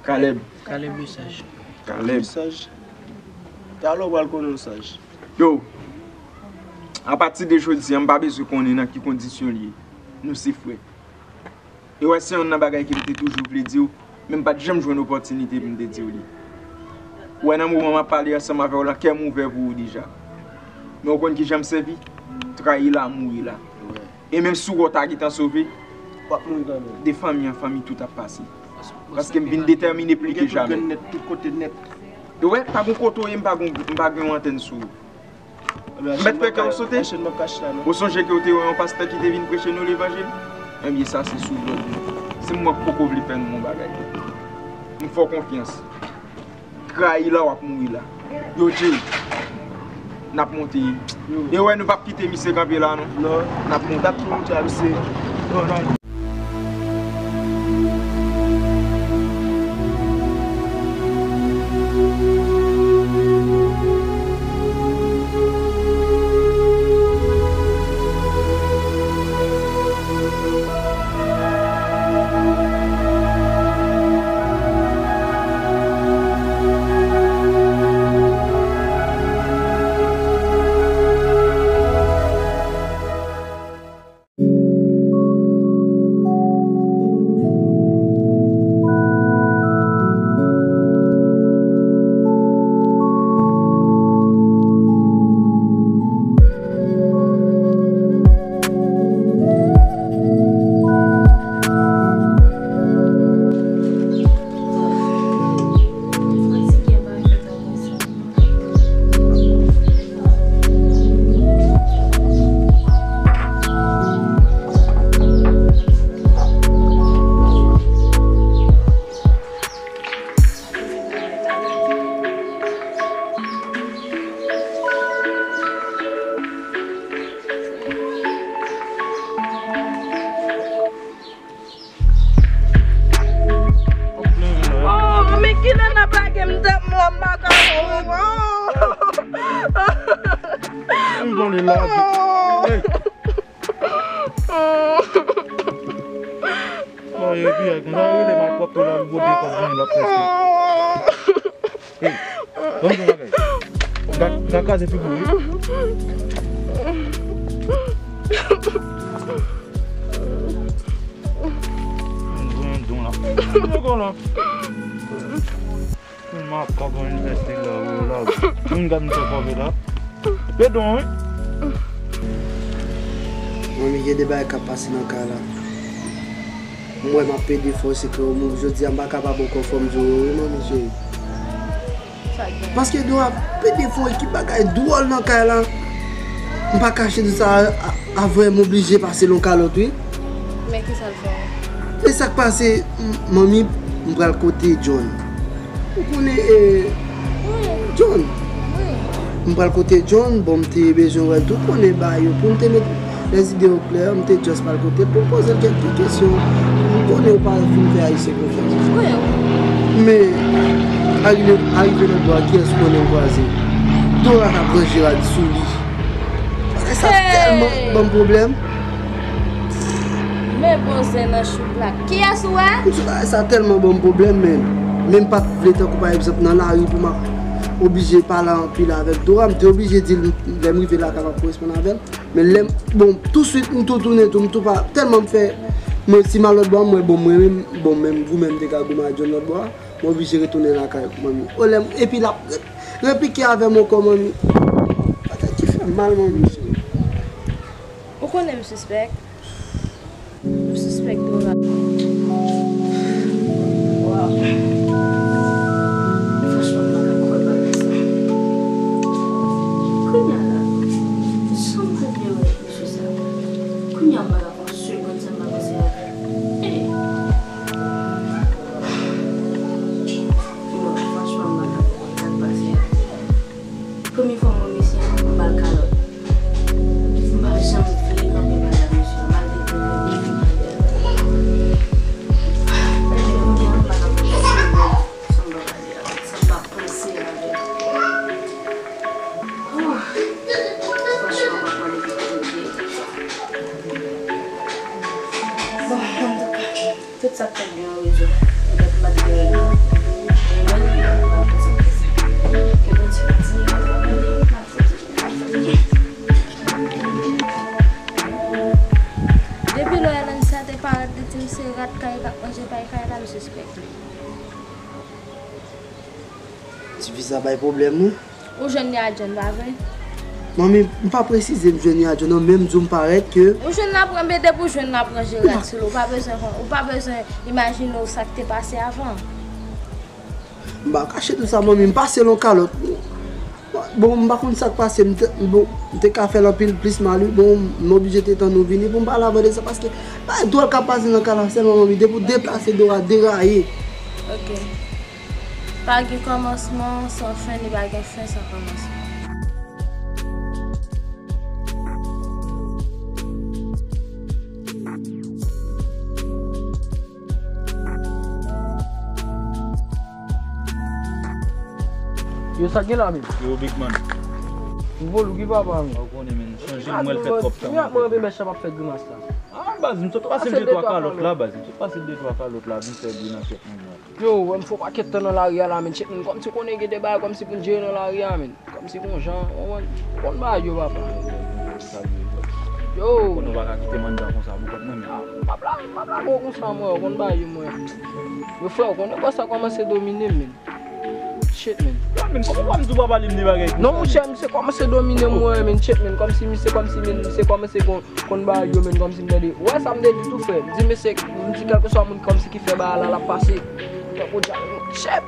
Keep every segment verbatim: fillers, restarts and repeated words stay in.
Caleb. Caleb le sage. Caleb. Saj. Talè w pral konnen w saj. Yo, apati de jodi a, m pa bezwen konnen nan ki kondisyon l ye. Nou se frè. E wè, se yonn nan bagay ke m te toujou vle di w, men m pa t janm jwenn opòtinite pou m te di w li. Ou wè, nan moman m ap pale ansanm avè w la, kè m ouvè pou ou deja. Men ou konn kijan m sèvi? Trayi la, mouri la. E menm si w wè w ta gentan sove, w ap mouri kanmenm. De fanmi an fanmi, tout ap pase. Paske m vin detèmine pli ke jamè. Tout kote nèt. E wè, pa gon kote w ye, m pa gon, m pa gen yon antèn sou ou. M mèt fè kè w sote. Ou sonje ke w te wè yon pastè ki te vin preche nou levanjil? Ebyen, sa se sou lòd mwen. Se mwen k poko vle fè nou yon bagay. M fè w konfyans. Trayi la, w ap mouri la. Yo, Jay, n ap monte. E wè, nou p ap kite misye kanpe la, non. Non. N ap monte. N ap monte a misye. Oh, men kilè n ap lage m tèt mwen makaron. M konnen la. Hey. Mwen epi ak mwen rele m ak pòp la bwode kòb mwen la prèske. Hey, ban m yon bagay. M ka, m ka kraze figi w wi. M jwenn don la. M jwenn don la. Makak an investi la, wi, la. Moun gad misye kòve la. Ledon, wi. Manmi, gen de bagay k ap pase nan kay la. M wè m ap pede fò, se ke jodi a m pa kapab ankò fò m di w wi, manmi cheri. Paske nou ap pede fò ekip bagay dwòl nan kay la. M pa kache di sa, a, a vrè m oblije pase l yon kalòt, wi. Men kisa l fè w? E sa k pase, m, manmi, m pral kote John. Ou konnen, e, John. M pral kote John, bon, m te bezwen wè l tou, konnen bagay yo, pou m te met lèzide oklè, m te just pral kote l pou m poze l kèk ti kesyon. M konnen ou pa fin fè Ayisyen konfyans. Men, arive, arive nan bò a, kiyès ou konnen m kwaze? Dora k ap ranje rad sou li. Bagay sa tèlman ban m pwoblèm. Men bon zen nan chou blak. Kiyès ou wè? M di bagay sa tèlman ban m pwoblèm, men, men m pa t vle tankou pa egzanp nan lari pou m ap oblije pale anpil avèk Dora, m te oblije di l lè m rive lakay m ap koresponn avè l. Men lè m, bon, touswit m tou tounen tou, m tou pa, tèlman m fè, mwen si m al lòt bò a, m wè bon mwen menm, bon menm goumen m te ka goumen ak John lòt bò a, m oblije retounen lakay manmi. O lè m, epi l ap re-, replike avè m ankò manmi. Bagay ki fè m mal manmi cheri. Ou konnen m sispèk. M sispèk Dora. Waw. Franchman, m pa ka kwè bagay sa. Kounye a la, jan m te byen wè mesye sa. Kounye a m pa ka pran segonn san m pa panse avè l. Ey! Non, franchman, m pa ka kwè sa k pase a. Premye fwa m wè mesye a, m ba l kalòt. M pa janm vle kanpe pale ak mesye a. Ti fi sa bay pwoblèm, wi. Ou jwenn li a John, pa vre? Manmi, m pa presize m jwenn li a John, non, men m di w m parèt ke Ou jwenn l a pran, men depi w jwenn l a pran Gerard sou li, ou pa bezwen kon-, ou pa bezwen imajine w sa k te pase avan. M pa kache tout sa, manmi, m pase l yon kalòt. Bon, m pa konn sa k pase, m te, bon, m te ka fè l anpil plis mal, wi. Bon, m oblije te tann ou vini pou m pale avè w de sa, paske pa dwòl k ap pase nan kay la, sèlman, manmi, depi w deplase, Dora deraye. Ok. Pa gen kòmansman san fen, ni pa gen fen san kòmansman. Yo, sa gen la menm? Yo, big man. Nouvo look wi papa, men. Ou konnen, men, chanje mwen l fè twòp tan. Mwen anpe mèch ap fè grimas la. Ah, baz, m sot pase l de twa kalòt la, baz. M sot pase l de twa kalòt la, vin fè bri nan tèt mwen la. Yo, wè m fè yon pakèt tan nan lari a la, men, tchèk, men, kòmsi w konnen gen de bagay kòmsi pou n jere nan lari a, men. Kòmsi gon jan, w konprann, w konn bagay yo, papa. Yo. Konnen w pa ka kite m anndan konsa pou kont mwen, men. Ah, m p ap la, m p ap lage w konsa, mwen, w konn bagay yo, mwen. Yo, frè, w konnen bòs sa kòmanse domine m, men. Shit, men. Yo, men, kòman w ap di w pa pale m de bagay konsa, men? Non, monchè, misye kòmanse domine m, mwen, men, shit, men, kòmsi misye, kòmsi, men, misye kòmanse gon Konn bagay yo, men, kòmsi m tande. Ou wè sa m te di tou, frè? M di, mesye, m di kèlkeswa moun kòmsi ki fè bagay la, l ap pase. Tankou dja, shit!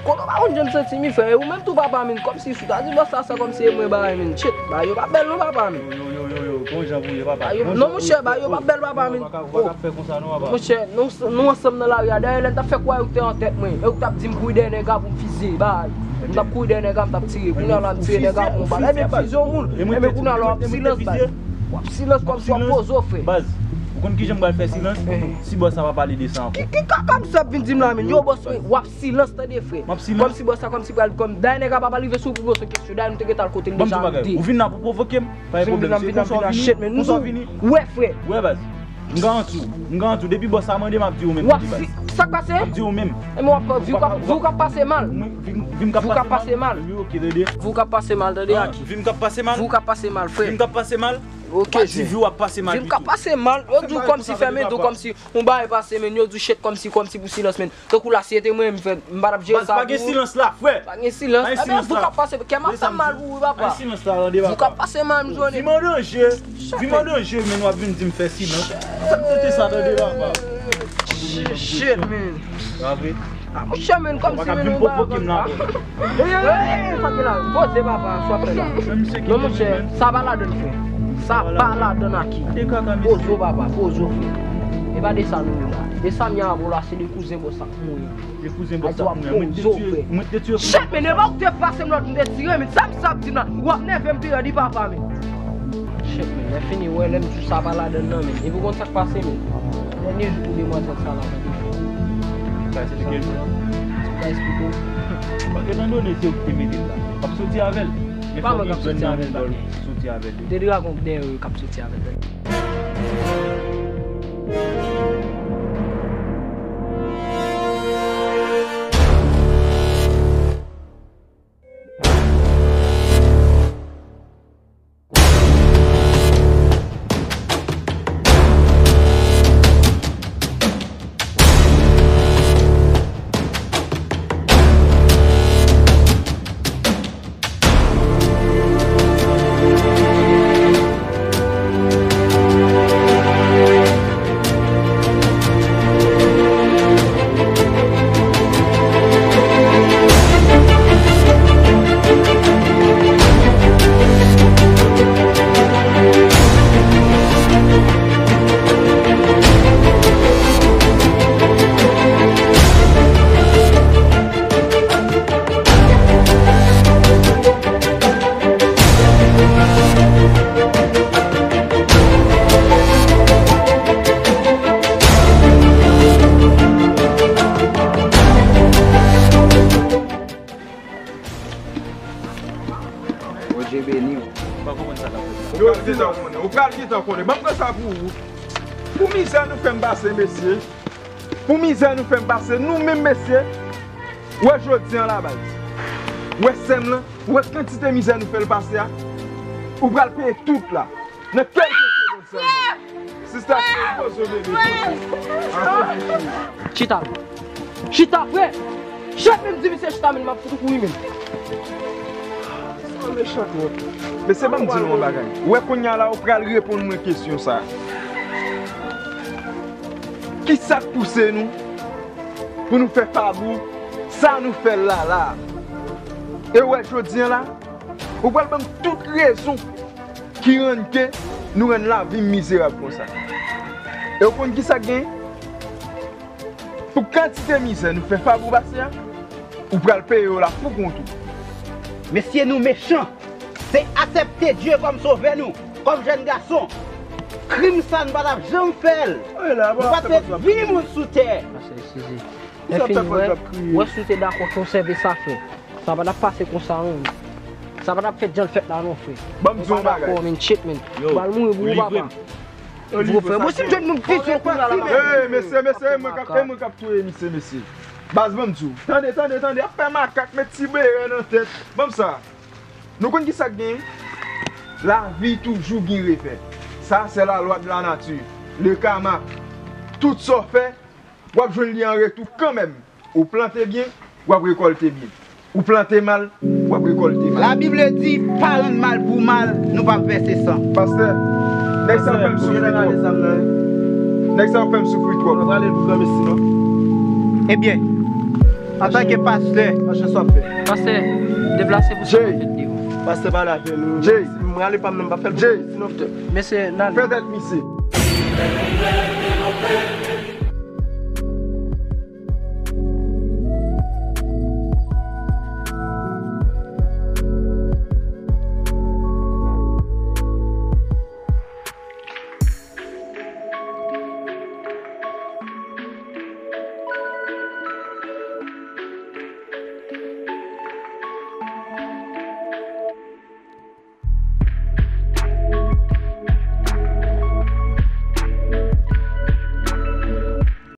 Kote w pa konn jan m santi m, frè? E ou menm tou, papa, men, kòmsi si w ta di bòs sa, sa kòmsi e mwen bagay, men, shit! Bagay yo pa bèl non, papa, men. Yo, yo, yo, yo, yo, bon jan pou ye, papa. Bagay yo, non, monchè, bagay yo pa bèl, papa, men. Ou pa ka, ou pa ka fè konsa non, papa. Monchè, nou, nou ansanm nan lari a, dayè lè n t ap fè kwè ou te an tèt mwen, e ou t ap di m kouri dèyè nèg la pou m fizye, bagay. M t ap kouri dèyè nèg la, m t ap tire. Kounye a la, m tire nèg la, bon, bagay, men fizye yon moun. Enben, kounye a la, w ap silans, baz. W ap silans kòmsi w ap poze w, frè. Baz, ou konn kijan m pral fè silans? Si bòs sa pa pale de sa ankò. Ki, ki kaka m sot vin di m la, men? Yo, bòs, w ap silans, tande, frè. M ap silans. Kòmsi bòs sa, kòmsi pral, kòm, dayè nèg la pa pral rive sou ou pou poze w kesyon. Dayè nou te gentan al kote l deja, nou de. Ban m di w yon bagay. Ou vin la pou pwovoke m. Pa gen pwoblèm. Se konsa w vini. Konsa w vini. Wè, frè. Wè, baz. M garanti w, m garanti w, depi bòs sa mande m ap di w menm, baz. Sa k pase? M ap di w menm. Enben w ap, vi w k ap, vi w k ap pase mal. Vi m k ap pase mal. Wi, ok, tande. Vi w k ap pase mal, tande, Aki. Vi m k ap pase mal. Vi w k ap pase mal, frè. Vi m k ap pase mal. Ok, pa di vi w ap pase mal ditou. Vi m k ap pase mal. Yo di w kòmsi fè, men, di w kòmsi yon bagay pase, men, yo di w shit kòmsi, kòmsi pou silans, men. Tankou la, si se te mwen, m fè, m pa t ap jere sa pou ou. Baz, pa gen silans la, frè. Pa gen silans. Pa gen silans la. Enben, vi w k ap pase, kè m ap fè mal pou ou, papa. Pa gen silans la, tande, papa. Vi w k ap pase mal, m jwenn. Vi m an danje. Vi m an danje, men w ap vin di m fè silans. Sa k tete sa, tande, papa. Shit, man. Pa vre? Ah, monchè, men, kòmsi, men, nou pa konn sa. Ey, ey, ey, sa ki la? Poze, papa, sa w ap fè la? Non, monchè, sa pa ladann, frè. Sa pa ladann, Aki. Poze w, papa, poze w, frè. E pa de sa nou ye la. De sa m ye avè w la, se de kouzen bòs sa k mouri. De kouzen bòs sa k mouri. Mwen te tiye, mwen te tiye. Shit, men, e pa ou k te pase m lòt, m te tire, men sa m sa ap di m la. W ap nève m pi rèd, wi, papa, men. Shit, men, lè fini, wè, lè m di w sa pa ladann nan, men. Epi w konn sa k pase, men. Dènye jou pou demwazèl sa la, tande. Sa eksplike l. Sa eksplike l. Paske etandone se ou ki te mete l la. W ap soti avè l. Men fòk li jwenn nan men dòl soti avè l. De dragon dèyè yo k ap soti avè l. Bondye beni w. Ou pral gentan konnen, ou pral gentan konnen. Ban m pran sa pou ou. Pou mizè nou fè m pase, mesye. Pou mizè nou fè m pase, nou menm, mesye. Wè jodi an la, baz. Wè sèn lan, wè kantite mizè nou fè l pase a. Ou pral peye tout la. Nan kèlkeswa bòs sèlman. Sista, se poze w bebe. Chita. Chita, frè. Chèf menm di misye chita menm, m ap fout ou kouri menm. Sa mechan twòp. Mesye, ban m di nou yon bagay. Ou wè kounye a la, ou pral reponn mwen kesyon sa. Kisa k pouse nou pou nou fè Fabou sa nou fè l la la? E ou wè jodi a la, ou pral ban m tout rezon ki rann ke nou rann lavi m mizerab konsa. E ou konn kisa k genyen? Pou kantite mizè nou fè Fabou pase a, ou pral peye yo la pou kont ou. Mesye, nou mechan. Se aksepte Dye kòm sovè nou, kòm jèn gason. Krim sa nou pa t ap janm fè l. Nou pa t met vin moun sou tè. Pastè, eskize. Lè fini, wè, wè si w te dakò konsève sa, frè. Sa pa t ap pase konsa non. Sa pa t ap fèt jan l fèt la non, frè. Ban m di w yon bagay. Ou pa dakò, men, shit, men. Ou pral mouri pou ou, papa. Gwo frè, mwen si m jwenn moun vizyon pati, men. Hey, mesye, mesye, e mwen k ap, e mwen k ap touye misye, mesye. Baz, ban m di w. Tande, tande, tande. Ap fè makak, met ti bere nan tèt. Ban m sa. Nou konn kisa k genyen? Lavi toujou gen refè. Sa, c'est la loi de la nature. Le karma. Tout sa w fè, w ap jwenn li an retou kanmenm. Ou plante byen, w ap rekòlte byen. Ou plante mal, w ap rekòlte mal. Labib di, pa rann mal pou mal, nou p ap vèse san. Pastè, nèg sa ap fè m soufri twòp. Nèg sa ap fè m soufri twòp. Mwen prale pou granmesi non. Ebyen, antanke pastè, pastè, deplase pou sa fèt devan. Pastè pale avè nou. Jay. Mwen ale pa m nan, m pa fè l pou granmesi non, frè. Mesye, n ale. Fè tèt misye.